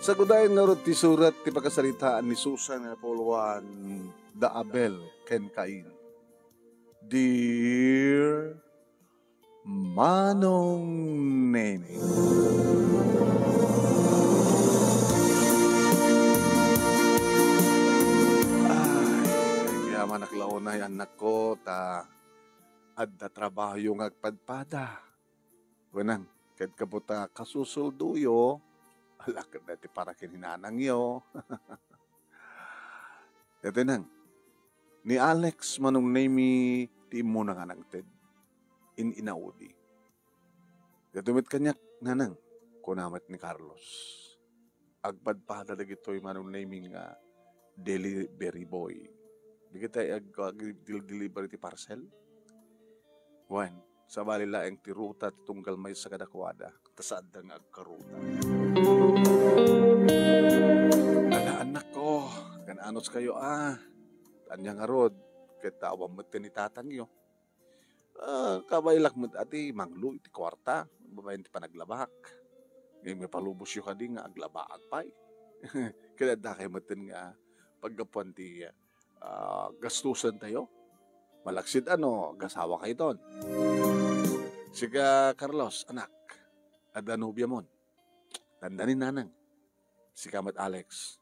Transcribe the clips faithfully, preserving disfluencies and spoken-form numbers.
Sagudayen ngarud ti surat ti pakasaritaan ni Susan nga napulwan da Abel ken Cain. Dear Manong Nene. Ay, agyamanak la unay, annakko, ta adda trabahoyo nga agpadpada. Wenang, ket gapu ta kasusuldoyo, ala ket daytoy para ken ni nanangyo. Daytoy nang, ni Alex Manong Nemi ti immuna nga nangted. In-inaudi. Daytoy met kaniak, nanang, kuna met ni Carlos. Agpadpada dagitoy Manong Nemi nga delivery boy. Dagitoy ag-, ag-, del-, delivery ti parcel. Wen, sabali laeng ti ruta ti tunggal maysa kadakuada, ta saanda nga agkaruta. Ala, annakko, kan-anos kayo, a. Ania ngarud, ket awan met ti ni tatangyo. A, kabaelak met a ti manglo iti kuarta, babaen ti panaglabak. Ngem ipalubosyo kadi nga aglabaak pay. Ket adda kay metten nga paggapuan ti, a, gastusen tayo. Malaksid a no, agasawa kayton. Sika, Carlos, anak, adda nobiamon? Dandani, nanang. Sika met, Alex.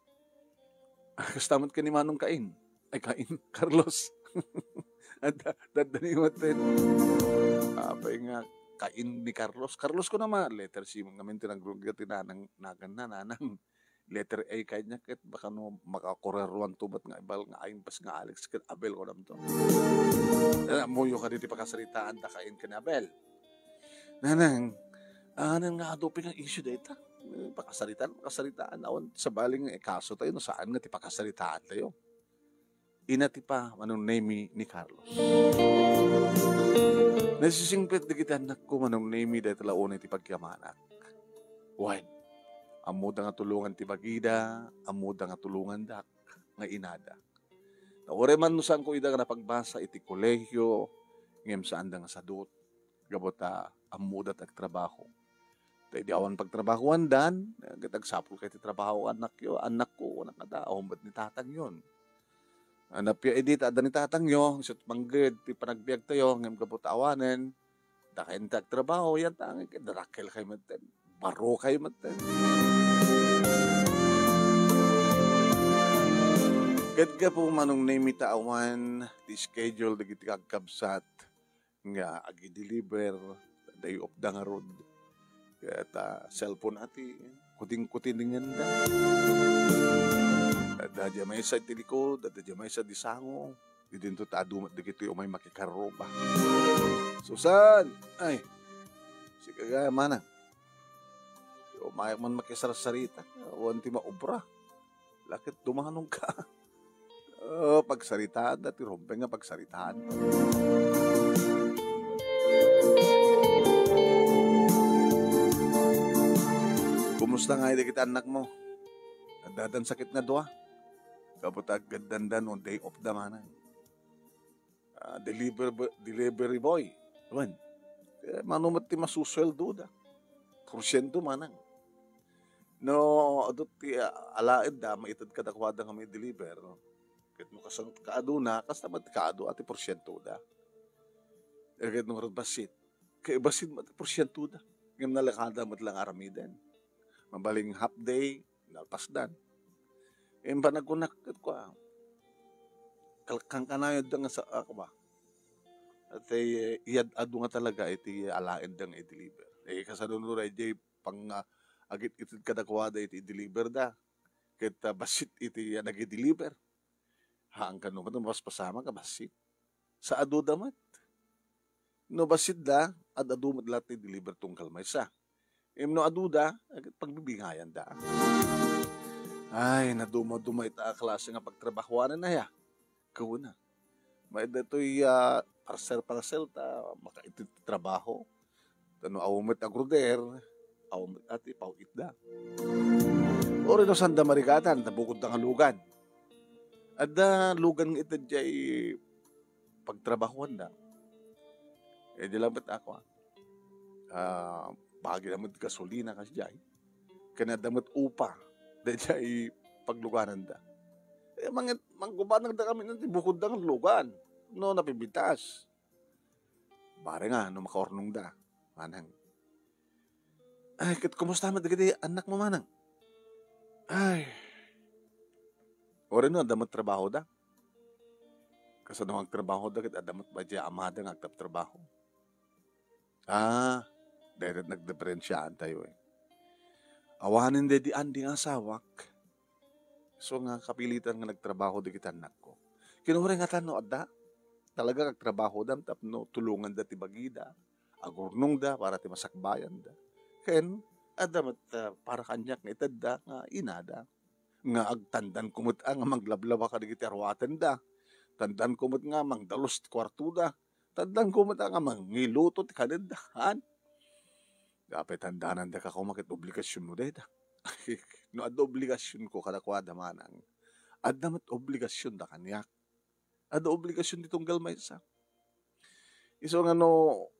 Kasta met ken ni Manong Cain. Ay, Cain, Carlos. Adda, dandani met. Apay nga Cain ni Carlos. Carlos ko naman, letter C ngamin ti nagrugit ti nanang, naganna, nanang. Letter A kayat niya ket baka no makakureruan to met nga ibal nga Cain basta nga Alex ket Abel ko namto. Ammoyo kadi ti pakasaritaan da Cain ken Abel. Nanang, anen nga adu pay nga issue dayta? Eh, pakasaritaan, pakasaritaan. Awan, sabali nga ikaso tayo, no saan nga ti pakasaritaan tayo. Ina ti pa, Manong Nemi ni Carlos. Nasisingpet dagiti annakko, Manong Nemi, dayta la unay ti pagyamanak. Wen, ammoda nga tulongan ti bagida, ammoda nga tulongandak nga inada. Ta uray man no saanko ida nga napagbasa iti kolehio, ngem saanda nga sadut, gapu ta ammoda ti agtrabaho. Ta idi awan pagtrabahoandan, ket agsapul kay ti trabaho, annakyo, annakko, kunak kadi, awan met ni tatangyon. Napia idi ta adda ni tatangyo, isu ti pangged ti panagbiagtayo, ngem gapu ta awanen, dakayen ti agtrabaho, yan ta, ket darakkel kay metten. Baro kay metten. Ket gapu, Manong Nemi, ta awan ti schedule dagiti kakabsat nga agi-deliver, day off da ngarud. Ket, ah, cellphone a ti kuting-kutingenda. Adda diay maysa iti likod, adda diay maysa idi sango. Idinto ta adu met dagitoy umay makikarruba. Susan! Ay! Sika gayam, manang. Umayak man makisarsarita. Awan ti maubra. Lakit dumanong ka. Oh, pagsaritaan da ti rumbeng nga pagsaritaan. Kumusta ngay dagiti annakmo? Addadan sakit nga dua? Gapu ta aggaddandan no day off da manang. Ah, deliver-, delivery boy. Wen. Eh, mano met ti masusweldoda? Porsiento manang. No, adu ti, ah, alaedda, maited kadakuada nga mai-deliver. Ket no kasano kaaduna, kasta met ti kaadu a ti porsientoda. Eh, ket no bassit, kay bassit met ti porsientoda. Ngem nalakada met la nga aramiden. Mabalin half day, nalpasdan. Ngem panagkunak ket kua, kal-, kankanayon da nga sa, ah, kua, iti, eh, iyad-adu nga talaga iti alaen da nga i-deliver. Eh, kasano no daydiay pang, ah, agit-ited kadakuada iti i-deliver da. Ket, ah, bassit iti, ah, nag-i-deliver. Haan kano met, mapaspasamak a bassit. Sa adu da met. No bassit da, ad-adu met latta ti deliver tunggal maysa. Ngem no adu da, pagbibingayan da. Ay, naduma-duma ita a klase nga pagtrabahuanan aya. Kuna. May datoy, ah, parcel-parcel ta makaited ti trabaho. Ta no awan met a gruder, awan met a ti paw-itda. Uray no sanda marigatan, ta bukod da nga lugan. Adda lugan nga ited jay pagtrabahuanda. Eh, di lang met ako, ah. Ah, bagi na met gasolina kasjay. Ken adda met upa. daydiay paglugananda. Eh, mangit-, manggubanagda kami ti bukodda nga lugan no napimpitas. Bareng a no makaurnongda, manang. Ay, ket kumusta met dagiti annakmo, manang? Ay. Uray no adda met trabahoda. Kasano nga agtrabahoda ket adda met pay diay amada nga agtrabtrabaho? Ah, dayta nagdiferensiaantayo, eh. Awanen daydi Andy nga asawak. So nga kapilitan nga nagtrabaho dagiti annakko. Ket uray ngatan no adda, talaga agtrabahoda tapno tulonganda ti bagida, agurnongda para ti masakbayanda. Ken adda met, ah, para kaniak nga itedda nga inada. Nga agtandanko met a nga manglablaba kadagiti aruatenda. Tandanko met nga mangdalus ti kuartoda. Tandanko met a nga mangiluto ti kanenda. Han? Apay tandanandaka koma ket obligasionmo dayta. No adda obligasionko kadakuada, manang, adda met obligasionda kaniak. Adda obligasion ti tunggal maysa. Isu nga no,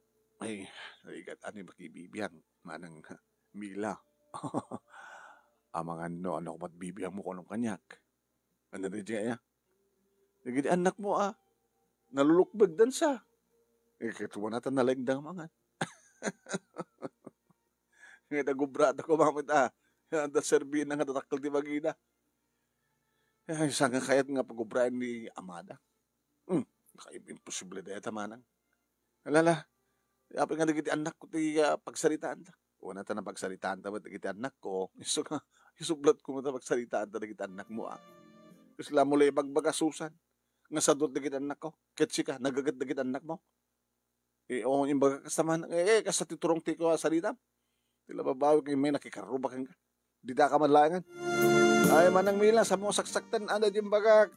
ay, narigat, ano yung makibibiang, manang Mila? Amangan no, ano ko mat bibiang mo kunong kaniak? Ano na diya? Dagiti annakmo, ah, nalulukbegdan sa. Eh, katuan ata nalaing da mangan. Nga nagubrada ko, mamit, ah. Yan, da serbina nga dadakkel ti bagida. Ay, saan nga kayat nga pagubraen ni amada? Hmm, naka-, imposible dayta, manang. Alala, apay nga dagiti annakko ti, ah, pagsaritaanta. Una ta napagsaritaanta met dagiti annakko. Isu nga, isublatko met a pagsaritaanta dagiti annakmo, ah. Kasla mo la ibagbaga, Susan, nga sadut dagiti annakko. Ket sika, nagaget dagiti annakmo. Eh, o, imbaga kasta man, eh, eh, kasta ti turong ti ko a salitam. Ti lababawi kay may nakikarruba kenka. Dita ka man laengan. Ay, manang Mila, sa mo saksaktan, ada di imbagak.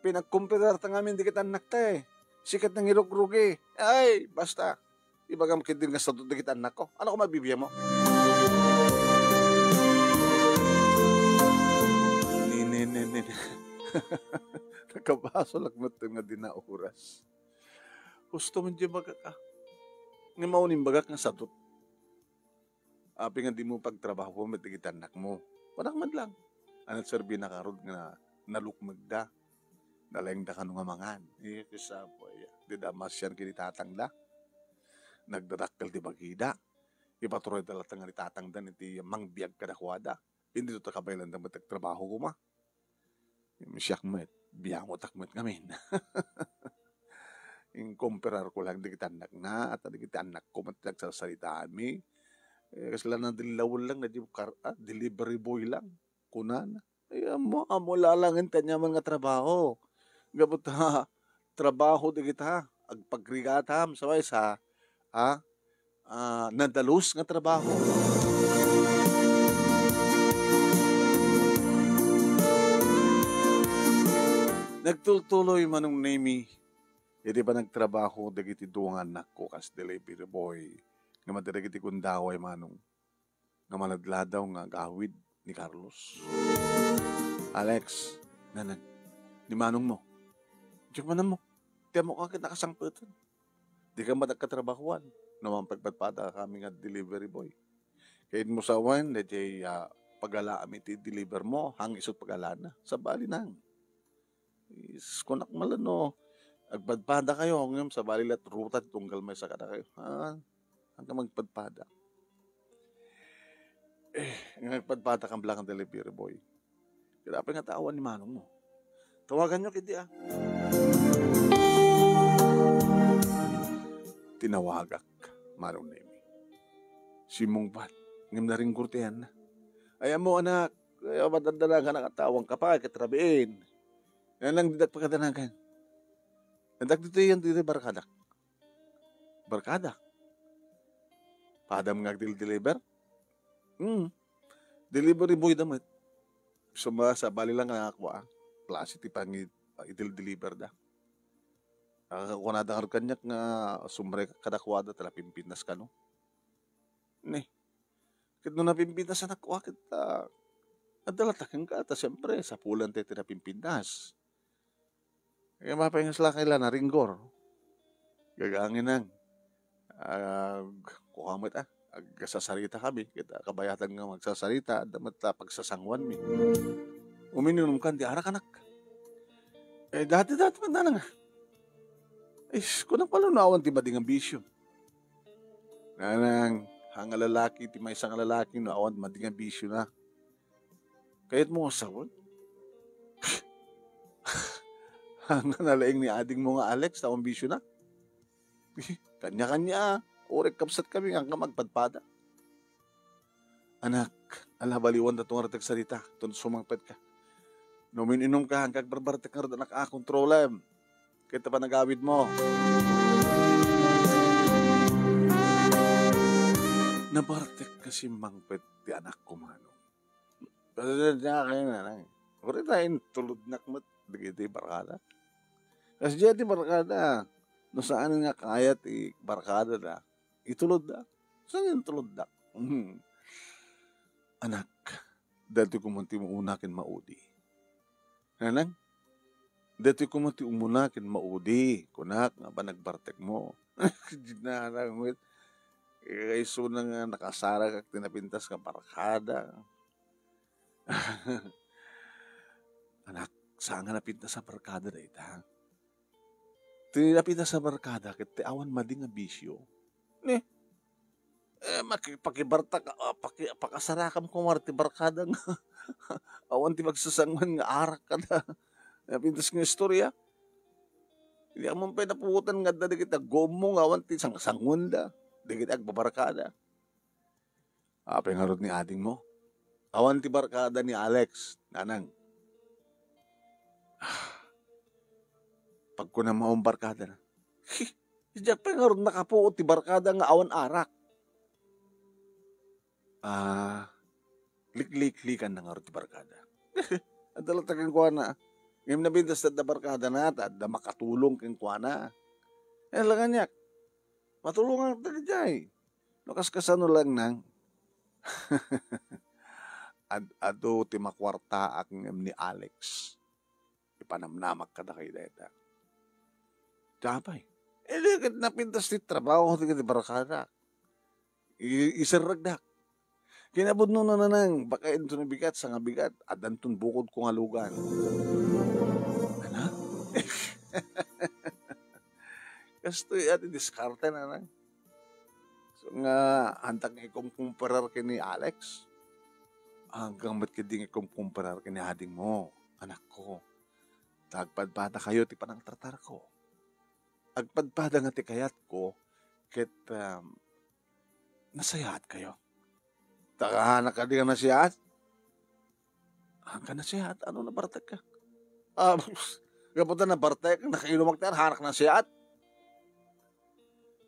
Pinagkumpirar ta ngamin dagiti annakta, eh. Sikat nang irugrugi. Ay, basta. Ibagam ket din nga sadut dagiti annakko. Ano ko mabibigyan mo? Ni, ni, ni, ni. Nakabasol ak met nga di na oras. Husto man di bagak, ah. Nga maunim bagak nga sadut. Apay nga dimo pagtrabaho met dagiti annakmo? Kunak met lang. Ano serbi na karod nga nalukmegda? Nalaingda kano nga mangan? Eh, kisa po, eh, di da masian ken ni tatangda. Nagdadakkel ti bagida. Ipaturay da latta nga ni tatangda iti mangbiag kadakuada. Indi to kabaelan da met agtrabaho koma. Siak met, biangotak met ngamin. Inkumpirar ko lang dagiti annakna, at dagiti annakko met ti agsarsaritaanmi. Eh, kasla na dillawen lang, na di kar-, ah, delivery boy lang, kunana. Ay, ammo, ammo lalangen ti aniaman nga trabaho. Gapu ta, trabaho dagita, agpagrigatam, sa maysa, ha? Ah, nadalus nga trabaho. Nagtultuloy Manong Nemi iti panagtrabaho dagiti dua nga annakko kas delivery boy nga madi dagiti gundaway, Manong, nga maladladaw nga agawid ni Carlos. Alex, nanan, ni manongmo. Diak manammo. Ti ammok a ket nakasangpeten. Dika met agkatrabahuan no mangpagpadpada kami nga delivery boy. Ket mo sawen, daydiay, ah, pagalaam iti deliver mo, hang isut pagalana. Sabali nang. Is, kunak man lang no, agpadpada kayo, ngem sabali la't ruta ti tunggal maysa kadakayo. Ha? Hanggang magpadpada. Eh, nga agpadpada kan blank delivery boy. Kaya dapat nga taawan ni manong mo. Tawagan nyo kiti, ah. Tinawagak, Manong Nemi. Simungbat, ngem naringgor ti ayanna. Ay, ammo, anak, ay, amat ang dalaga na katawang ka pa, katrabiin. Yan lang didak pagkadanagan. Andak dito yan, dito barkadak. Barkada. Padam nga agdil-deliver? Hmm. Delivery boy da met. Suma-, sabali lang nga ako, ah. Klase ti pangi-, idil-deliver da. Ah, kunada nga kaniak nga sumre kadakuada, ta napimpintas kano. Ni, ket no napimpintas anak ko, ket, ah, adda latta kenka, ta siyempre, sapulan tayo ti napimpintas. Kaya mapaingas la kay la naringgor. Gagaanginan. Ah, kuha met, ah. agsasarita kami, ket kabayatan nga magsasarita, adda met ta pagsasanguanmi. Uminom kan ti arak, anak. Eh, dati, dati met nanang. Is, kunak pala no awan ti madi nga bisyo. Nanang, hanga lalaki, ti maysa nga lalaki, no awan madi nga bisyo na. Kayat mo nga sabon? Hanga na laeng ni ading mo nga Alex, ta awan bisyo na. Kanya-kanya, ah. Uray kabsat kami, hanggang magpadpada. Anak, ala baliwan da tunga ti agsarita, tun sumangpet ka. No min-inom ka, hanggang barbartek nga rod, anak, ah, kontrolem. Ket ta panagawid mo. Nabartek kasi mangpet ti anak ko, Manong. Kasi diay kayat na lang. Uray ta intulodnak met dagiti barkada. Kasi diay ti barkada, no saan nga kayat ti barkada da, itulod da. Saan intulod da? Mhm. Anak, dati ko man ti mauna ken maudi. Nanang, dati ko man ti umuna ken maudi, kunak nga panagbartek mo. Di na, anak, met. Eh, isuna nga nakasaragak ti napintas nga barkada. Anak, saan nga napintas a barkada dayta? Ti napintas a barkada ket ti awan madi nga bisyo. Ni, eh, maki-, pakibartak-, ah, paki-, pakasarakam koma ti barkada nga awan ti magsasanguan nga arak kada napintas nga istorya. Di man pay napuotan nga adda dagiti aggummo nga awan ti sangsanguanda, dagiti agbabarkada. Apay ngarud ni adingmo? Awan ti barkada ni Alex, nanang. Pagkunam nga awan barkada na. Diak pay ngarud nakapuot ti barkada nga awan arak. Ah, likliklikan na ngarud ti barkada. Adda latta kenkuana. Ngem napintas ta adda barkada na, ta adda makatulong kenkuana. Eh, la kaniak. Matulongan ta daydiay. No kas-, kasano lang nang ad-, adu ti makuartaak ngem ni Alex. Ipanamnamak kadakayo dayta. Apay. Eh, di ket napintas ti trabaho ti, ti barkada. I-, iserregdak. Kinapudno na nanang, baka inton bigat, sangabigat, addanton bukodko nga lugan. Ana? Kastoy a ti diskarte, nanang. So nga, antak nga ikumkumparar ken ni Alex. Hanggang met ketdi nga ikumkumparar ken ni adingmo, anakko. Ta agpadpadakayo ti panangtratarko. Agpadpada nga ti kayatko, ket, um, nasayaatkayo. Ta kahanak kadi nga nasayaat? Haan ka nasayaat? Ano nabartek ka? Ah, gapu ta nabartek, nakainumak ti arak, nasayaat.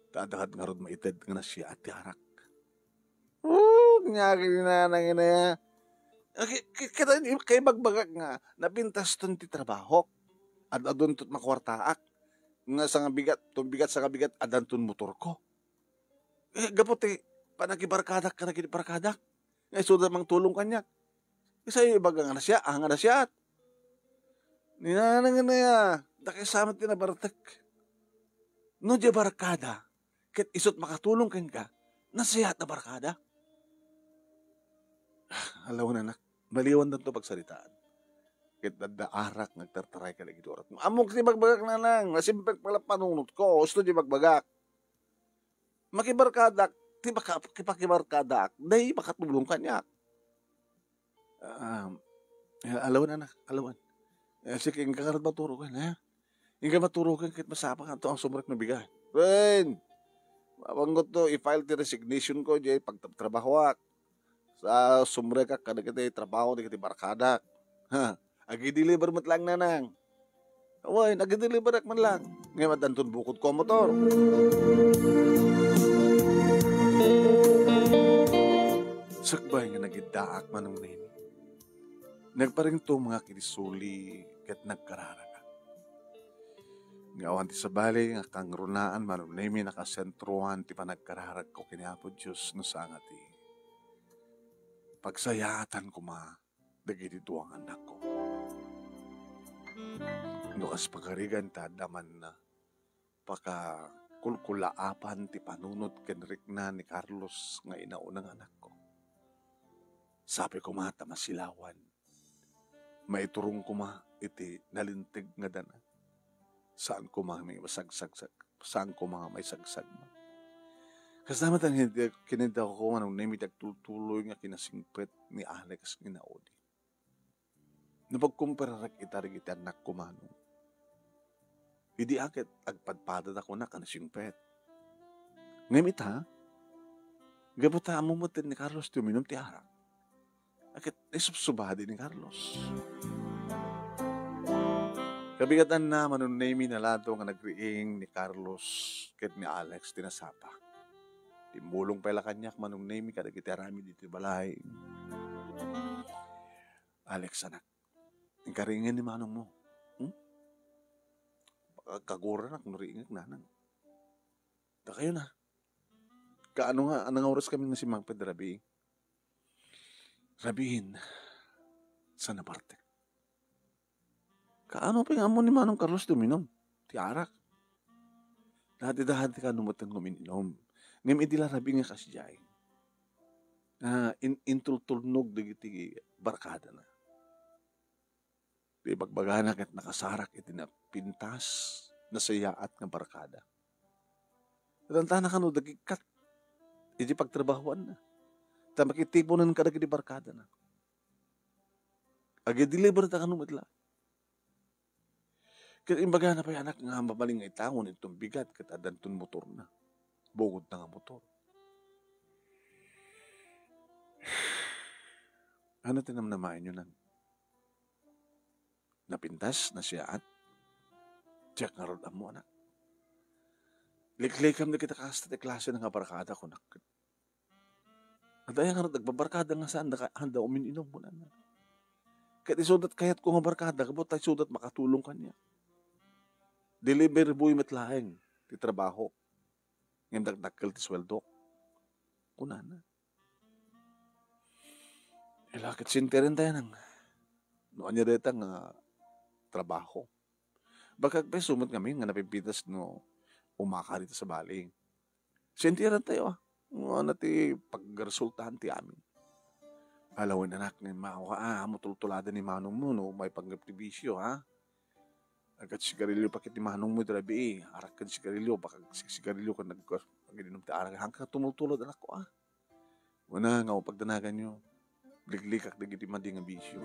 Ta adda ket ngarud maited nga nasayaat ti arak. Oh, nya, kinananginaya. Ah, ki-, ki-, kita, kaibagbagak nga, napintaston ti trabahok. Ad-adunton makuartaak. Nga sangabigat, tumbigat, sangabigat, addanton motorko. Eh, gapu ti panakibarkadak kadagiti barkadak nga isuda mangtulong kaniak. Isu ibaga nga nasia-, ah, nga nasiat. Ni nanang nga naya, dakesa met ti nabartek. No diay barkada, ket isut makatulong kenka, nasiat a barkada. Alawen, anak, maliwandanto pagsaritaan. Ket adda arak nga agtartaray kadagiti uratmo. Ammok ti ibagbagak, nanang, nasimpek pay la panunotko, isu ti ibagbagak. Makibarkadak, ti maka-, kipakibarkadak, daydi makatulong kaniak. Um, eh, alawen, anak, alawen. Eh, sige, inka ngarud maturoken, ha? Inka maturoken ket masapulto a sumrek no bigat. Wen, mapangngotto, i-file ti resignation ko, diay pagtrabahoak. Sa sumrekak kadagiti trabaho dagiti barkadak. Ha, agi-deliver met laeng, nanang. Wen, agi-deliverak man laeng. Ngem addanton bukodko a motor. Sakbay nga nagiddaak, Manong Nemi, nagparintumengak iti suli ket nagkararagak. Nga awan ti sabali nga kangrunaan, Manong Nemi, nakasentroan ti panagkararagko ken ni Apo Dios no saan nga ti pagsayaatan koma dagiti dua nga annakko. No kas pagarigan ta adda man paka-, kulkulaapan ti panunot ken rikna ni Carlos nga inauna nga anakko. Sapay koma ta masilawan. Maiturong koma iti nalinteg nga dana. Saan koma nga maisagsagsak-, saan koma nga maisagsagma. Kasla met a kinidda-, kinidda ko koma no Nemi ti agtultuloy nga kinasingpet ni Alex nga inaudi. Napagkumpararak ita dagiti annakko, Manong. Idi a ket agpadpadada kunak a nasingpet. Ngem ita, gapu ta ammo met ni Carlos ti uminum ti arak. A ket naisubsubadi ni Carlos. Kabigatan na, Manong Nemi, nalado nga nagriing ni Carlos ket ni Alex ti nasapa. Timmulong pay la kaniak, Manong Nemi, kadagiti aramid iti balay. Alex, anak, inkariingen ni manongmo. Hmm? Agkaguranak no riingek, nanang. Dakayo na. Kaano nga, anang oras kami nga simmangpet rabii? Rabiin, sa napartek. Kaano pay nga ammo ni Manong Carlos ti uminum ti arak? Dati-dati kano met nga umin-inum. Ngem idi la rabii nga kasdiay, ah, in-, intultulnog dagiti barkadana. Ti ibagbagana ket nakasarak iti napintas, nasayaat nga barkada. Tantana kano dagikkat iti pagtrabahoanna. Ta makitiponen kadagiti barkadana. Agi-deliver ta kano met la. Ket imbagana pay, anak, nga mabalin nga itangon inton bigat ket addanton motorna. Bugod na nga motor. Ano ti namnamaenyo, nang? Napintas, nasiaat? Diak ngarud ammo, anak. Liklikam dagita kasta ti klase nga barkada, kunak. Adda aya ngarud agbabarkada nga saan da ka-, saan da umin-inum, kunana. Ket isudat kayatko nga barkada, gapu ta isudat makatulong kaniak. Delivery boy met laeng ti trabaho. Ngem dakdakkel ti sueldok, kunana. Ila ket sentiraentayo, nang, no ania dayta nga trabaho. Bakag pay isu met ngamin nga napintas no umaka dita sa bali. Sentiraentayo, a. Nguna ti pagresultahan ti amin. Ala wen, anak, ni Mao, a, ammo tultuladan ni manongmo no maipanggep ti bisio, ha? Agsigarilio pa ket ni manongmo iti rabii, arak ken sigarilio, bakag sigarilio ken nag-, nag-inum ti arak. Haanka tumultulod, anakko, a. Una nga pagdanaganyo, liklikak dagiti madi nga bisio.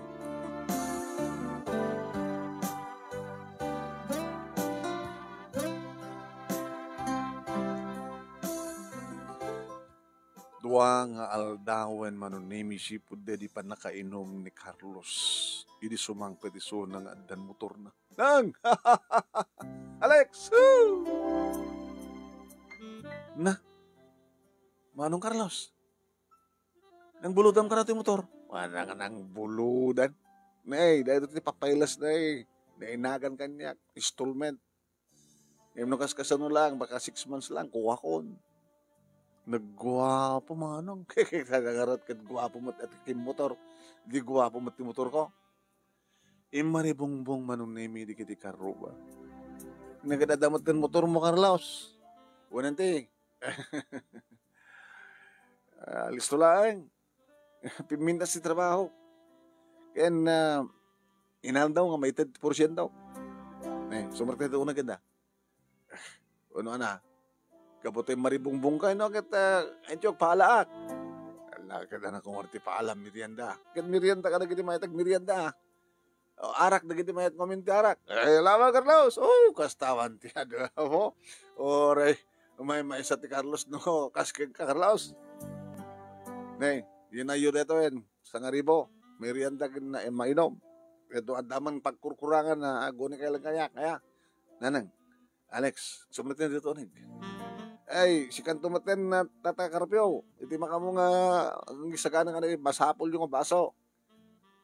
Dua nga aldawen, Manong Nemi, sipud daydi pannakainum ni Carlos idi sumangpet isuna nga addan motorna. Nang! Alex! Woo! Na, Manong Carlos, nangbulodam kada ti motor? Wala nga nangbulodam. Nay, daytoy ti papailas, nay. Nainagan kaniak, installment. Ngem no kaskasano lang, baka six months lang, kuakon. Nagguapo, manong. Kaya ngarud ket guapo met ti motor. Di guapo met ti motor ko. Immaribungbong Manong Nemi dagiti karrua. Nagad-adda met ti motormo, Carlos. Wen ti. Ah, listo laeng. Pimmintas ti trabaho. Ken, ah, inaldaw nga maited ti porsiento. Eh, sumarte ti uneg kanda. Uno, ana, gapu ta immaribungbong ka, no, ket, ah, inti agpaalaak. Ala, ket anak ko, ngarud ti paala, merienda. Ket merienda kadagiti mayat agmerienda. O, arak dagiti mayat nga umin ti arak. Eh, lawa, Carlos. Oh, kastawan ti adu mo. Oray, umay maysa ti Carlos, no, kas kenka, Carlos. Ne, yun na yun, ito, yan. Sangaribo, merienda ken na, eh, mainom. Ito, adda man pagkurkurangan na aguni kay lang kaya, kaya. Nanang, Alex, sumrek na dito, Neng. Ay, si kanto maten na Tata Carpio. Iti makamu nga, ang isagana nga na, masapul yung baso.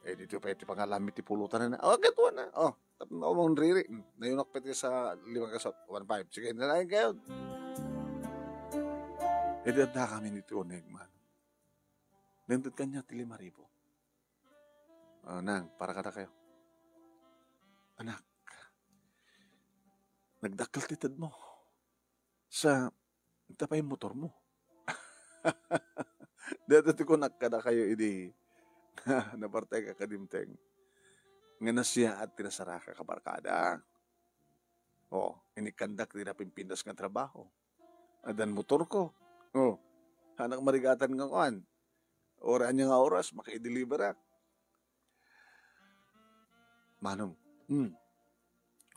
Eh, dito pa iti pangalami ti pulutan na. Oh, katuan na. Oh, tapno umang riri. Hmm, nayunak pa iti sa limang kasot. One five. Sige, nalain kayo. Eh, di adda kami dito, Neng, man. Nindot kanya ti lima ribu. Ah, nang, para kada kayo. Anak, nagdakkel ti tedmo. Sa, ita pay motormo. Dayta ti kunak kadakayo idi napartiak a kadimteng nga nasiaat ti nasaraka a barkada. O, inikkandak ti napimpintas nga trabaho. Addan motorko. O, saanak marigatan nga kuan. Uray ania nga oras, makaideliverak. Manong, hmm,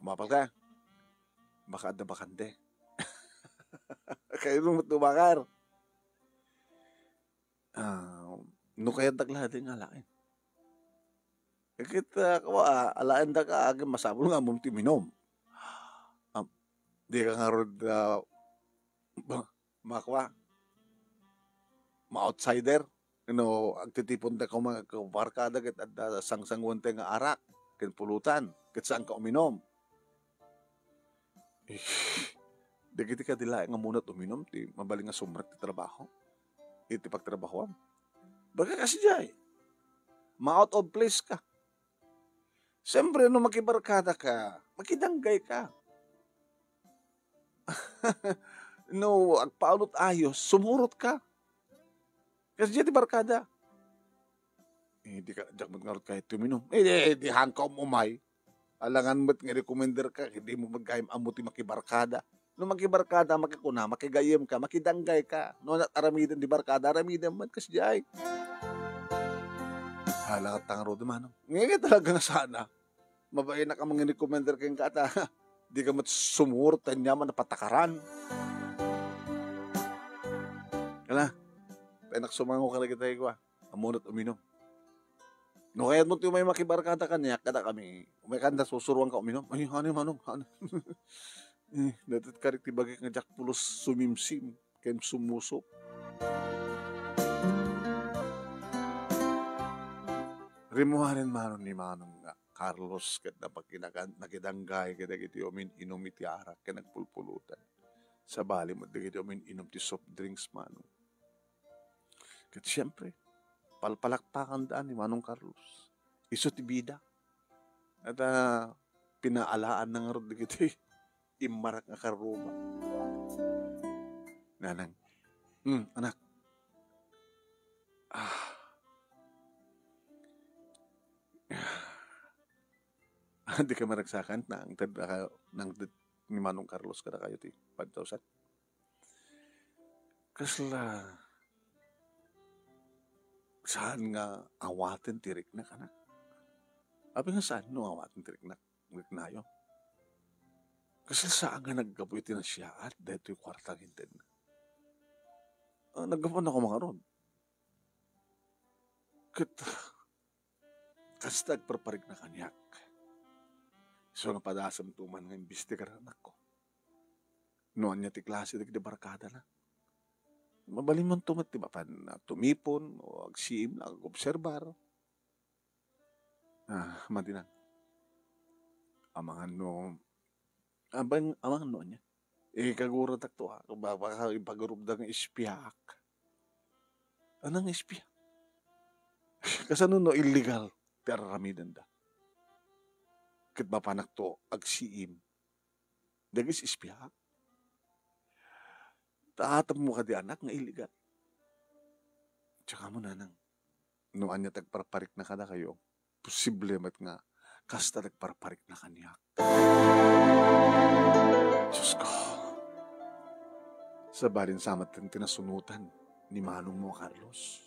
umapal ka? Baka adda bakante. Kayo met bakar. Ah, no kayatdak laeng nga alaen. Ket, ah, kua, alaendak a, agin masapul nga ammom ti uminom. Am, dika ngarud, ah, ba-, makua, ma-outsider, no, agtitiponda koma-, barkada ket adda sangsanguanta nga arak ken pulutan, ket saanka uminom. Eh, dagiti kadi laeng nga ammona uminom ti mabalin nga sumrek ti trabaho, iti pagtrabahoam. Baga kasdiay, ma-out of place ka. Siyempre, no makibarkada ka, makidanggay ka. No agpaunot ayos, sumurot ka. Kasdiay ti barkada. Eh, di ka, diak met ngarud kayat ti uminom. Eh, di, di haanka umumay. Alangan met nga recommender ka, ket dimo met gayam ammo ti makibarkada. No makibarkada, makikuna, makigayyem ka, makidanggay ka. No, aramiden ti barkada, aramiden met kasdiay. Hala, ket ngarud, manong. Ngenge talaga nga sana. Mabainak a mangin-recommender kenka ta, dika met sumurot ta aniaman a patakaran. Hala, penak sumango kadagitay kua, ammona't uminom. No kayatmo ti umay makibarkada kaniak, kadakami, umay kanda, susuroanka uminom. Ay, honey, manong, honey. Eh, dayta karik ti bagik nga diak pulos sumimsim ken sumuso. Rimmuaren manong ni Manong nga Carlos ket napakinagan-, nakidanggay kadagiti umin-inum iti arak ken nagpulpulutan. Sabali met dagiti umin-inum ti soft drinks, manong. Ket siempre, palpalakpakanda ni Manong Carlos. Isu ti bida. At, ah, pinaalaanna ngarud dagiti immarak nga karruma. Nanang, "Hmm, anak." Ah. Dika maragsakan, nangted, nangted ni Manong Carlos kadakayo ti five thousand. Kasla saan nga awaten ti riknak, anak? Apay nga saan no awaten ti riknak, riknayo? Kasla saan nga naggapu iti nasiaat daytoy kuarta nga intedna? Ah, naggapuan ako mangarod. Ket kasta agparparikna kaniak. Isu nga padasemto man nga imbestigar, anakko. No ania ti klase dagiti barkadana. Mabalinmonto met ti mapan a tumipon o agsiim la, agobserbar. Ah, madinan. Amangan no, abang, amangan no ania. Ikaguratdak to, ha. Ba-, baka ipagurupda nga espiak. Anang espia? Kasano no illegal ti ar-aramidenda? Ket mapanak to agsiim. Dagiti espia? Ta atepmo kadi, anak, nga illegal. Tsaka mo, nanang, no ania ti agparparikna kadakayo, posible met nga kasta ti agparparikna kaniak. Diyos ko. Sabalin sa met ti nasunotan ni manong mo, Carlos.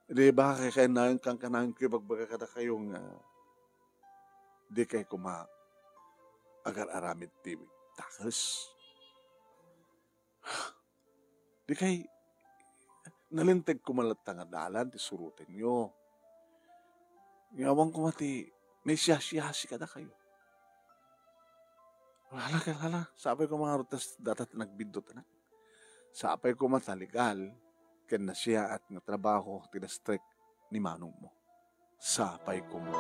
Di ba, kay, kay nayon kan, kanayon ko ibagbaga kadakayo nga di kay koma agar-aramid ti dakes. Di kay nalinteg koma latta nga dalan ti surotenyo. Nga awan koma ti naisiyasiyasi kadakayo. Hala, hala, sapay koma nga rutas data ti nagbiddut, anak. Sapay koma ta legal ken nasiaat nga trabaho ti na-strike ni manong mo. Sapay koma.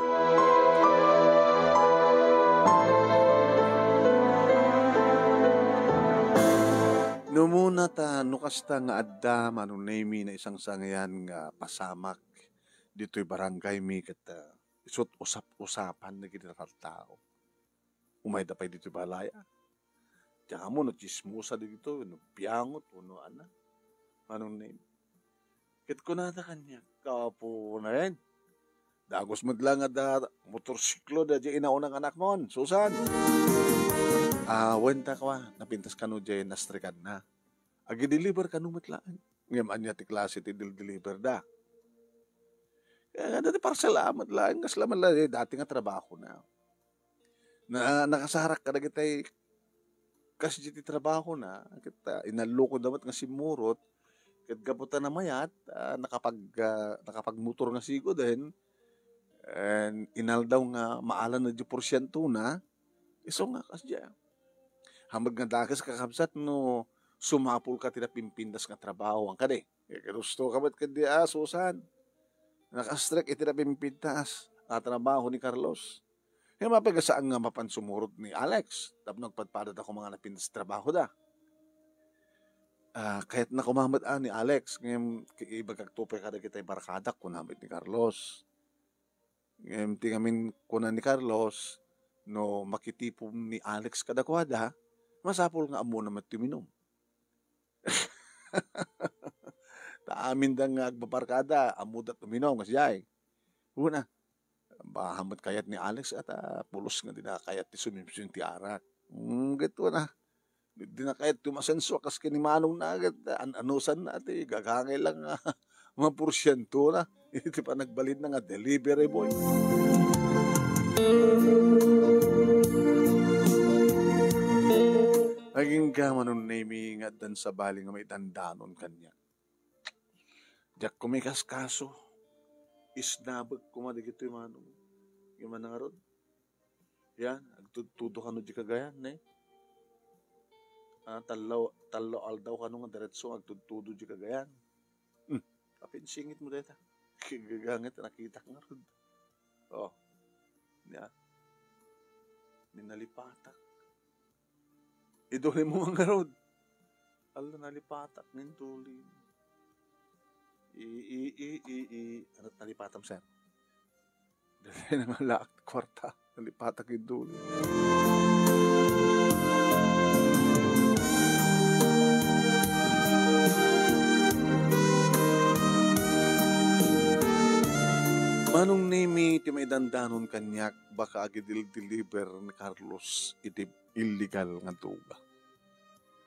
No muna ta, no kasta nga adda, Manong Nemy, naisangsangayan nga pasamak ditoy barangay mi ket, ah, isu't usap-usapan dagiti tattao. Umayda pay ditoy balay, ah. Diak ammo no tsismosa dagitoy, no piangot, wenno ania. Manong Nemi. Ket kunada kaniak, "Apo, naen, dagus met la nga adda motorsiklo daydiay inauna nga anakmon, Susan." "Ah, wen ta kua, napintas kano diay nastrekanna. Agi-deliver kano met laeng." Ngem ania ti klase ti dil-deliver da? Kaya nga, dati parcel a met laeng, kasla man la, eh, dati nga trabahona. Na, nakasarak kadagitay kasdi ti trabahona, ket, ah, inallokoda met nga simmurot, ket gapu ta namayat, ah, nakapag-, ah, nakapagmotor nga sigud, and, and inaldaw nga maalan na di porsientona, isu nga kasdi. Hamad nga dakes, kakabsat, no sumapulka ti napimpintas nga trabaho, ang kadi. Ket gusto ka met ketdi a, Susan? Nakastrek iti napimpintas a trabaho ni Carlos. Ngem apay nga saan nga mapan sumurot ni Alex tapno agpadpadada koma nga napintas trabaho da? Ah, kayatna koma met a ni Alex, ngem ki-, ibagak to pay kadagitay barkadak, kuna met ni Carlos. Ngem ti ngamin kuna ni Carlos, no makitipon ni Alex kadakuada, masapul nga ammona met ti uminum. Ta aminda nga agbabarkada, ammoda ti uminum, kasdiay. Una, baka met kayat ni Alex, at, ah, pulos nga dina kayat ti sumimsim ti arak. Hmm, ket una, dina kayat ti umasenso, kas ken ni manongna, ket an-anusanna ti gagangay lang nga maporsientona iti panagbalinna nga delivery boy. Agingga, Manong Nemi, nga addan sabali nga maidandanon kaniak. Diak kumikaskaso. Isnabek koma dagitoy, Manong. Ngem ania ngarud? Yan, agtudtudo kano di Cagayan, ne? Ah, tallo, tallo aldaw kano nga diretso agtudtudo di Cagayan. Hmm, apinsingit mo dayta. Kigagangit, nakitak ngarud. Oh. Yan. Ni nalipatak. Idulimo man ngarud. Ala, nalipatak nga intulin. I, i, i, i, i. Ano nalipatam, sir? Dali na nga laak ti kwarta. Nalipatak intulin. Manong Nemi, ti maidandanon kaniak, baka agidil-deliver ni Carlos iti illegal nga droga.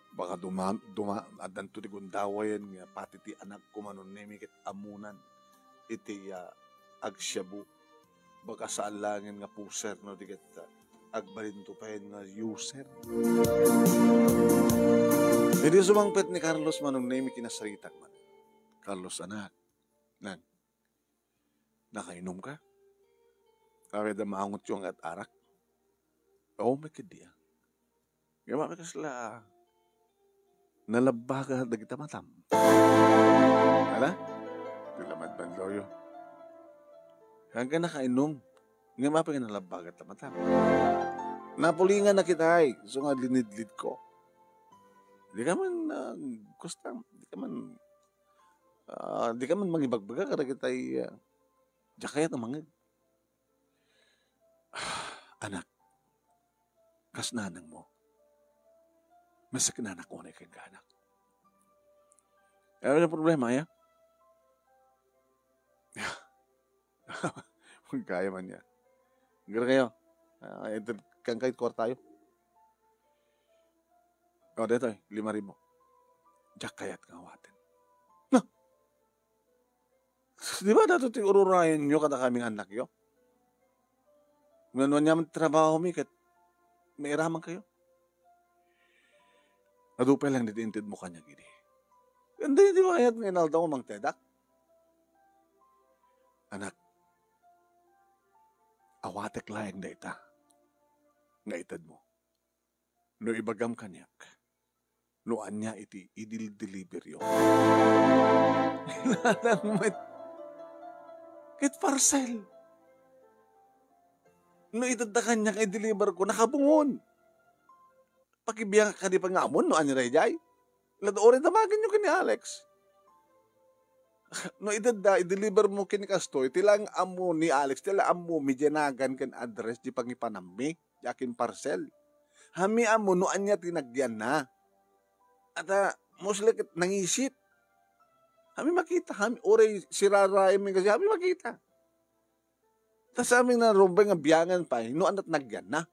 Baka duma-, duma-, addanto ti gundawayen nga pati ti anakko, Manong Nemi, ket ammonan iti, ah, agshabu. Baka saan laengen nga poser no di ket, ah, agbalinto payen nga user. Idi sumangpet ni Carlos, Manong Nemi, kinasaritak man. "Carlos, anak, nang, nakainom ka? Awan da maangotyo nga at arak?" "Oo, may kadi, ah." Ngem apay kasla nalabbaga dagita matam? Ala? Ti lamadbanloyo. Hanggang nakainom. Ngem apay nga nalabbaga ta matam? Napulingan na kitay, isu nga linidlid ko. Di ka man, ah, gusto, di ka man, ah, di ka man mangibagbaga kadagitay, ah, diak kayat a mangeg. Anak, kas nanang mo, masakit na anak unay kang anak. Ano ang problema, ya? Magkaya man niya. Gara kayo. Ah, ito, kang kahit kwartayo. O, dito eh, lima ribu. Diak kayat nga awaten. Na! Di ba dato ti ururayan nyo kada kaming anak yo? Ngano niya man trabaho mi ket mairaman kayo? Adu pay lang diti inted mo kanya gidi. Hindi, di ba kayat nga inaldaw mo mang tedak? Anak, awatek laeng dayta nga ited mo. No ibagam kaniak, no ania iti idil-deliveryo. Nanang met ket parcel. No itedda kaniak nga i-deliver ko, nakabungon. Pakibiangak kadi pay nga ammon no ania daydiay. Ladora damagenyo ken ni Alex. No itedda, i-deliver mo ken ni kastoy, ti lang ammo ni Alex, ti lang ammo mi diay nagan ken address di pangipanammi, di akin parcel. Hami ammo no ania ti nagyanna. Ata, mostly ket nangisit. Hami makita, hami, uray siraraem mi kasi, hami makita. Ta sa amin na rumbay nga biangan pay, no ania ti nagyanna.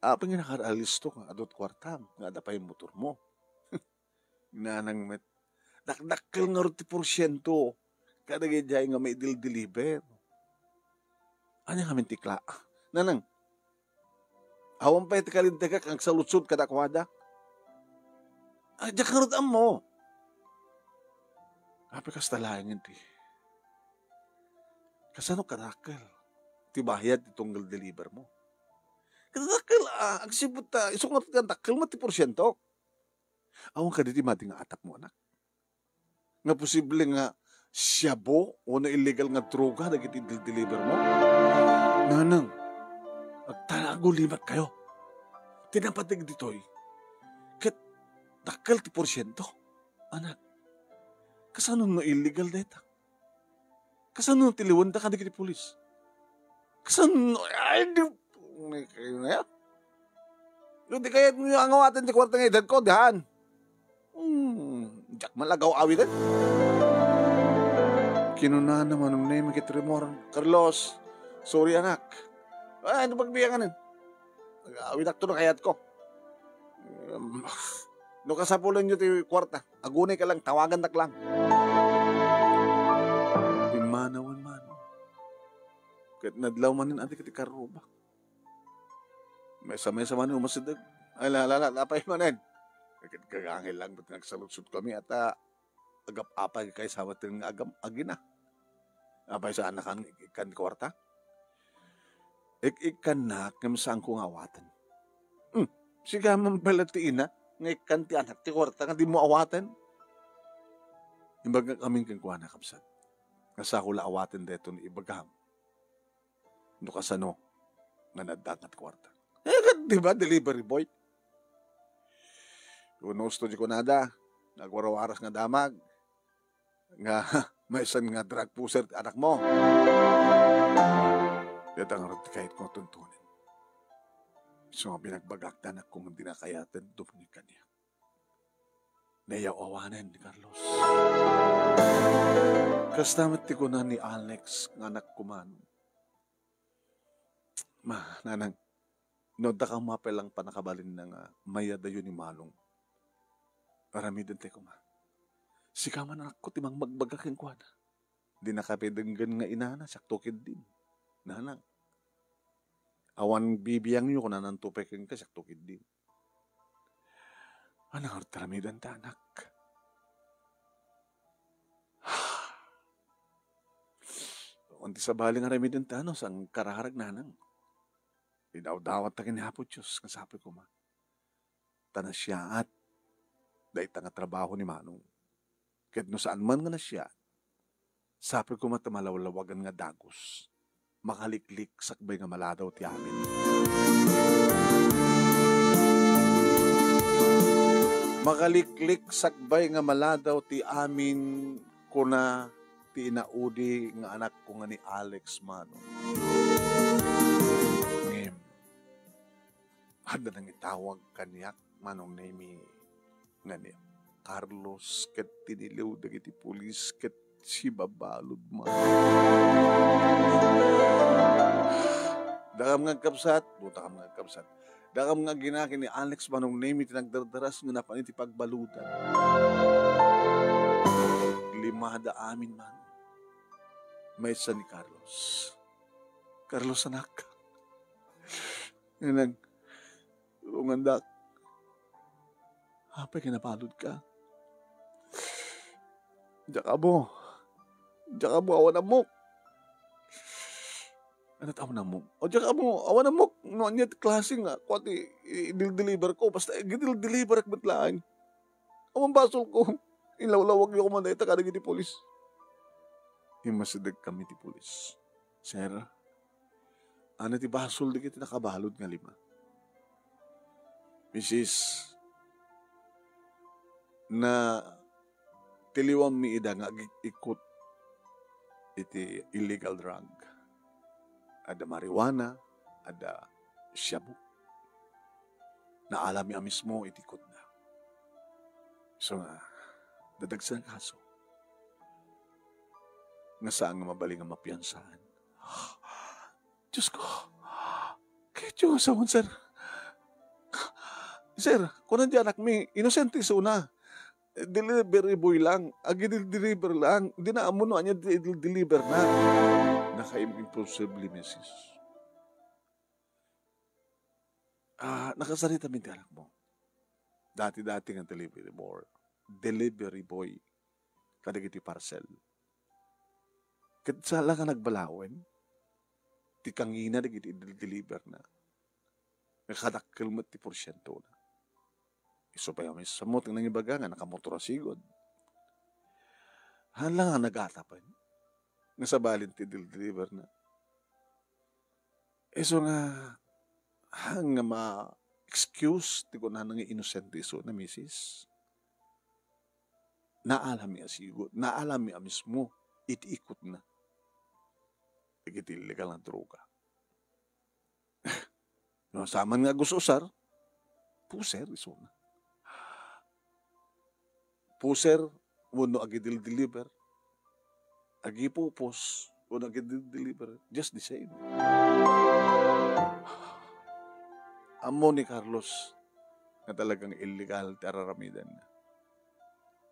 Apay nga nakaralis to nga adut kuartam, nga adda pay motor mo. Nanang met, dakdakkel ngarud ti porsiento kadagiti nga maidil-deliver. Ania ngamin ti kla-, Nanang, awan pay ti kalintegak nga agsaludsod kadakuada. Ay, diak ngarud ammo. Apay kasta laengen ti, kasano kadakkel ti bayad ti tunggal deliver mo? Kadakkel, ah, agsipud ta, isu ngarud kadakkel met ti porsiento. Awan kadi ti madi nga atap mo, anak? Nga posible nga shabu wenno illegal nga droga dagiti idil-deliver mo? Nanang, agtalago limatkayo. Ti napateg ditoy, ket dakkel ti porsiento. Anak, kasano no illegal dayta? Kasano ti liwenda kadagiti pulis? Kasano? Ay, di, may kayo na yan. No, di kayatyo nga awaten ti kuarta nga idadko, dihan. Hmm, diak man lagaw awiden. Kinunana Manong Nemi ket rimmuar, "Carlos, sorry, anak. Ay, ano pagbiyangan? Nag-awidakto no kayatko. Em, no kasapulanyo ti kuarta, agunay ka lang, tawagandak lang." Pimmanawen Manong. Ket nadlaw manen adi ket ikarrubak. Maysa-maysa manen umasideg. Ay, la, la, la, apay manen? Ket gagangay lang met nga agsaludsodkami, ata agap-apay kay sa maten nga agam-, agina. Apay, saannakan ikkan ti kuarta? Ik-, ikkannak ngem saanko nga awaten. Hmm, sika man pala ti ina nga ikkan ti anak ti kuarta nga dimo awaten? Imbagak amin kenkuana, kabsat, nga saanko la awaten daytoy ibagam. No kasano nga nadangat kuarta. Eh, ket di ba, delivery boy? Kuno, gusto di kunada, nagwarawaras nga damag, nga maysan nga drug pusher ti anak mo. Dayta ngarud ti kayatko nga tuntunen. Isu nga binagbagak ti anakko nga dina kayaten dumngeg kaniak. Nayaw-awanen ni Carlos. Kasta met ti kuna ni Alex nga anakko man. Ma, nanang, no adda koma pay lang pannakabalinna nga mayadayo ni Manong, aramiden ti koma. Sika man, anakko, ti mangmagbaga kenkuana. Dinaka pay denggen nga inana, siakto ketdin. Nanang, awan bibiangyo, kunananto pay kenka, siakto ketdin. Ania ngarud ti aramidenta, anak? Awan ti sabali nga aramidenta no saan kararag, nanang. Idawdawatta ken ni Apo Dios nga sapay koma ta nasiaat dayta nga trabaho ni Manong. Ket no saan man nga nasiaat, sapay koma ta malawlawagan nga dagus, makaliklik sakbay nga maladaw ti amin. Makaliklik sakbay nga maladaw ti amin, kuna ti inaudi nga anakko nga ni Alex Manong. Ngem, adda nangitawag kaniak, Manong Nemi, nga ni Carlos ket tiniliw dagiti pulis ket sibabalud man. Dakam nga agkabsat, butakam nga agkabsat. Dakam nga agina ken ni Alex, Manong Nemi, ti nagdardaras nga napan iti pagbaludan. Limada amin man. Maysa ni Carlos. Carlos, anak. Nga nag-, tulongandak. Apay nga nabaludka? Diak ammo. Diak ammo, awan ammok. Ania ti awan ammom? O, diak ammo, awan ammok no ania ti klase nga kua ti i-, i-deliver ko. Basta i-deliver met laeng. Awan basolko. Ilawlawagyo koma dayta kadagiti pulis. Immasidegkami ti pulis. Sir, ania ti basol dagiti nakabalud nga lima? Misis, natiliwanmi ida nga agik-ikkot iti illegal drug. Adda marijuana, adda shabu. Naalami a mismo iti ikutna. Isu nga, dadagsen a kaso nga saan nga mabalin nga mapiansaan. Diyos ko, kayatyo nga sawen, sir. Sir, kunan ti anakmi, inosente isuna. Delivery boy lang, agidel-deliver lang. Di na ammo no ania ti idel-deliver na. Nakaim-, imposible, misis. Ah, nakasarita mi ti anakmo. Dati-dati nga delivery boy. Delivery boy. Kadagiti parcel. Ket saan la nga nagbalawen ti kangina dagiti idel-deliver na. Nga kadakkel met ti porsientona. Isu pay a misamot nga nangibaga nga nakamotor a sigud. Haan la nga nagatapen nga sabalin ti idel-deliver na. Isu nga, haan nga ma-excuse ti kunana nga inosente isuna, misis. Naalami a sigud, naalami a mismo iti ikutna dagiti illegal nga droga. No, saan man nga agusar-usar, pusher isuna. Pusher wenno agidel-deliver, agipupos wenno agidel-deliver, just the same. Ammo ni Carlos nga talagang illegal ti araramidanna.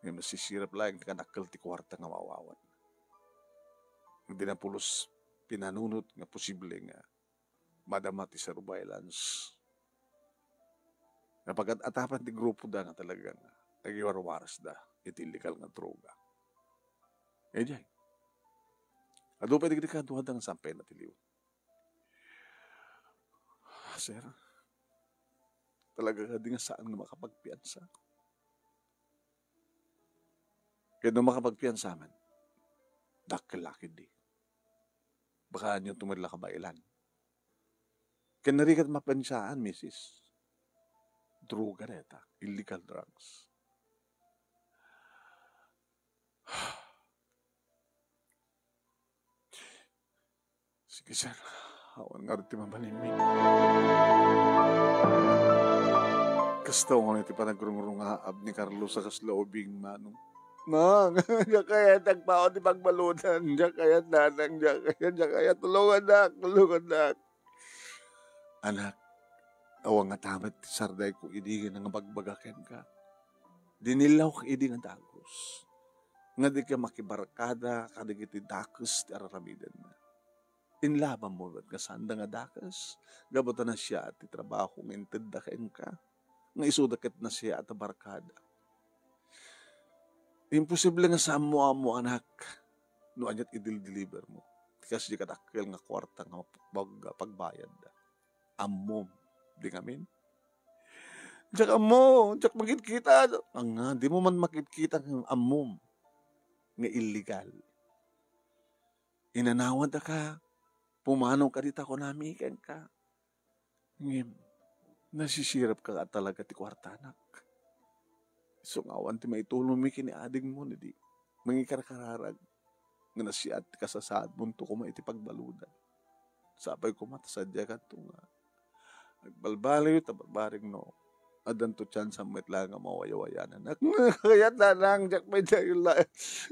Ngem nasisirap laeng ti kadakkel ti kuarta nga maawatan. Di na pulos pinanunot nga posible nga madama ti surveillance. Napagad-atapan ti grupoda nga talagang nagiwarwarasda iti illegal nga droga. Idiay, adu pay dagiti kaduada nga sampayna ti liwat. Ah, sir, talaga kadi nga saan nga makapagpiansa? Ket no makapagpiansa man, dakkel la ketdi. Baka ania ti met la kabaelan. Ken narigat mapiansaan, misis. Droga dayta, illegal drugs. Sige, sir. Awan ngarud ti mabalinmi. Kasta unay ti panagrungrungaab ni Carlos a kasla ubing, Manong. Mang, diak kayat agpaut ti pagbaludan. Diak kayat, Nanang, diak kayat, diak kayat. Tulongannak, tulongannak. Anak, awan ngata met ti sardayko idi nga nangibagbaga kenka. Dinillawka idi nga dagus, nga dika makibarkada kadagiti dakes ti araramidenna. Inlabammo met nga saanda nga dakes, gapu ta nasiaat ti trabaho nga intedda kenka, nga isuda ket nasiaat a barkada. Imposible nga saanmo ammo, anak, no aniat idil-deliver mo ti kasdi kadakkel nga kuarta nga pag-, pagbayadda. Ammom di ngamin? Diak ammo, diak makitkita. Anga, dimo man makitkita nga ammom nga illegal. Inanawadaka, pumanongka dita kunami kenka. Ngem, nasisirapka a talaga ti kuartanak. Isu nga awan ti maitulongmi ken ni adingmo idi mangikarkararag nga nasiaat ti kasasaadmonto koma iti pagbaludan. Sapay koma ta sadiakanto nga agbalbaliw ta barbareng no addanto tiansa met la nga mawayawayanan. Kayat, Nanang, diak pay da,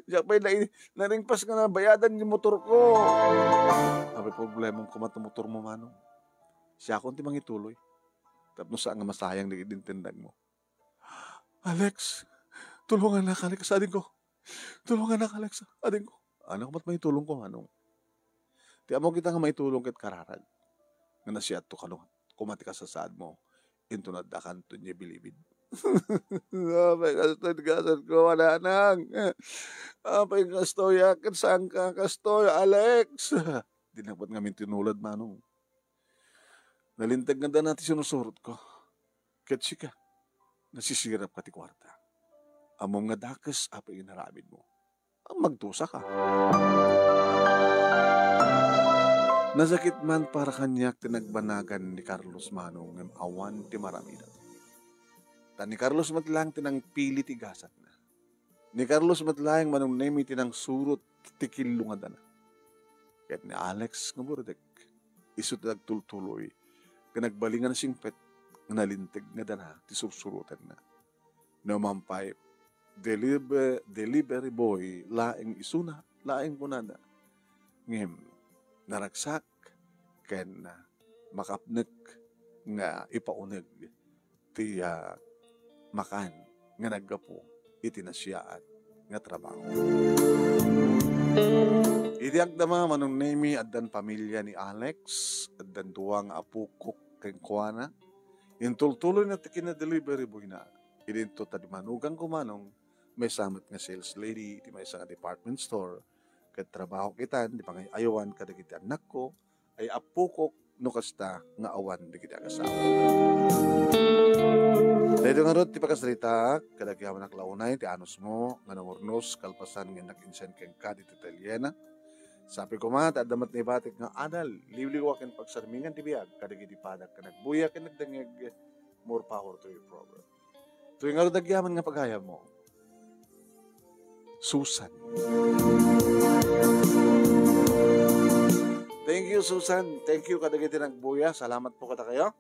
diak pay da, naringpas nga nabayadan ti motorko. Apay problemam koma ti motormo, Manong? Siakon ti mangituloy. Tapno saan nga masayang dagiti intendagmo. Alex, tulongannak, Alex, adingko. Tulongannak, Alex, adingko. Ania met maitulongko, Manong? Ti ammok ita nga maitulong ket kararag nga nasiatto kano koma ti kasasaadmo, inton addakanto idiay bilibid. Apay kastoy ti gasatko, Nanang? Apay kastoy, ket saanka kastoy, Alex? Dinak met ngamin tinulad, Manong. Nalinteg nga dana ti sinusurotko. Ket sika, nasisirapka ti kuarta. Ammom nga dakes apay inaramidmo. Magdusaka. Nasakit man para kaniak ti nagbanagan ni Carlos, Manong, ngem awan ti maramidak. Ta ni Carlos met laeng ti nangpili ti gasatna. Ni Carlos met laeng, Manong Nemy, ti nangsurot ti killo nga dana. Ket ni Alex nga burdek, Isu ti nagtultuloy nga nagbalin nga nasingpet nga nalinteg nga dana ti sursurotenna. No man pay, deliver-, delivery boy laeng isuna, laeng kunana. Ngem, naragsak ken, ah, makaapnek nga ipauneg ti, ah, makan nga naggapu iti nasiaat nga trabaho. Idi agdama, Manong Nemy, addan pamilia ni Alex, addan dua nga apokok kenkuana. Intultuloyna ti kinadelivery boyna. Idinto ta di manugang ko, Manong, maysa met nga sales lady iti maysa nga department store. Ket trabaho kitan di pangay-ayawan kadagiti annakko, ay apokok no kasta nga awan dagiti agasawa. Daytoy ngarud ti pakasaritaak, kadagiti awan a launay ti anusmo nga nangurnos kalpasan nga innak insen kenka ditoy talyena. Sapay koma ta adda met naibatik nga adal, liwliwa ken pagsarmingan ti biag kadagiti padak nga nagbuya ken nagdengngeg. More power to you, brother. Toy ngarud agyaman nga pagayammo, Susan. Thank you, Susan. Thank you kadagiti nagbuya. Salamat po kadakayo.